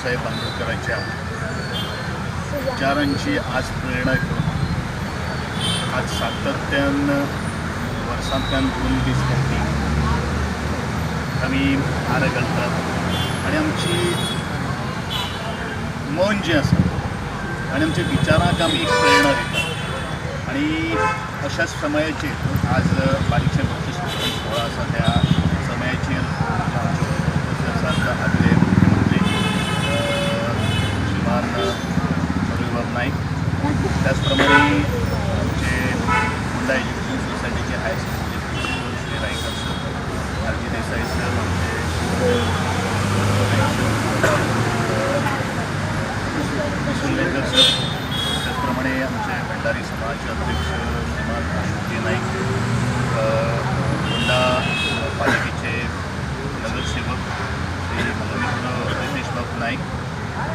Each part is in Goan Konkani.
बाबासाहेब आंबेडकरांच्या विचारांची आज प्रेरणा घेऊन आज सातत्यान वर्सांतल्यान 2 दीस फावटी आमी हार घालतात आनी आमची मन जें आसा आनी आमच्या विचारांक आमी एक प्रेरणा दितात. आनी अशाच समयाचेर आज बारीकशें बक्षीस वितरण सुवाळो आसा त्या समयाचेर आमच्यो आसात आदले मुख्यमंत्री श्रीमान रविबाब नाईक, त्याचप्रमाणे आमचे होंडा एज्युकेशन सोसायटीचे higher secondary principal Shri Raikar sir, R G Desai sir, आमचे सुर्लेकर सर, त्याचप्रमाणे आमचे भंडारी समाज अध्यक्ष श्रीमान अशोकजी नाईक, होंडा पालिकेचे नगरसेवक श्री मित्र रितेशबाब नाईक,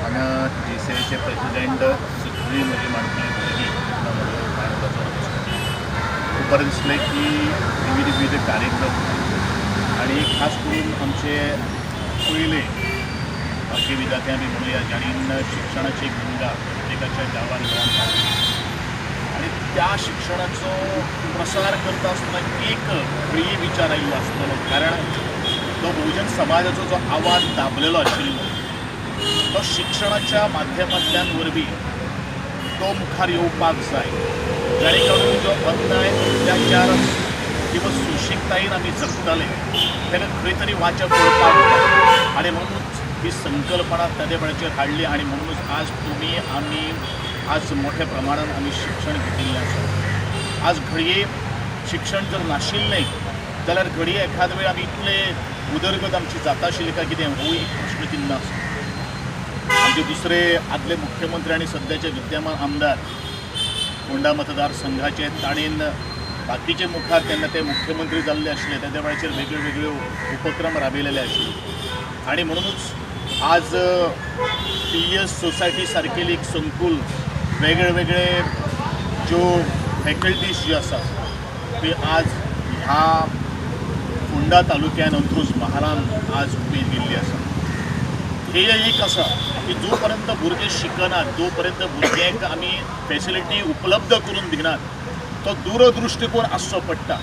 हांगा जी सी आयचे प्रेसिडेंट सगळीं म्हजी माणकुली भुरगीं म्हजो पांय नमस्कार. खूब बरें दिसलें की विविध विविध कार्यक्रम आनी खास करून आमचे पयले जे विद्यार्थी आमी म्हणुया जाणीन शिक्षणाची गंगा प्रत्येकाच्या गांवान गांवान पावली आनी त्या शिक्षणाचो प्रसार करता आसतना एक प्रिय विचार आयिल्लो आसतलो, कारण तो बहुजन समाजाचो जो आवाज दाबलेलो आशिल्लो तो शिक्षणाच्या माध्यमांतल्यान वरवीं तो मुखार येवपाक जाय, जाणे करून जो अन्याय अत्याचार किंवा सोंशीकतायेन आमी जगताले ताका खंय तरी वाचा पडपाक जाय. आनी म्हणूनच ही संकल्पना तेदे वेळाचेर हाडली आनी म्हणूनच आज तुमी आमी आज मोठ्या प्रमाणान आमी शिक्षण घेतिल्लें आसा. आज घडये शिक्षण जर नाशिल्लें जाल्यार घडये एखाद वेळ आमी इतले उदरगत आमची जाता आशिल्ली काय कितें हो एक प्रश्नचिन्ह आसा. आमचे दुसरे आदले मुख्यमंत्री आनी सद्याचे विद्यमान आमदार होंडा मतदारसंघाचे ताणेन बाकीचे मुखार तेन्ना ते मुख्यमंत्री जाल्ले आशिल्ले तेद्या वेळाचेर वेगळ्यो वेगळ्यो उपक्रम राबयलेले आशिल्ले आनी म्हणूनच आज पी एस सोसायटी सारकेली एक संकूल वेगळे वेगळे ज्यो फॅकल्टीज ज्यो आसा ती आज ह्या फोंडा तालुक्यान अंत्रुज महालान आज उबी केल्ली आसा. हे एक आसा की जो पर्यंत भुरगे शिकनात, जो पर्यंत भुरग्यांक आमी फॅसिलिटी उपलब्ध करून दिनात तो दूरदृश्टिकोन आसचो पडटा.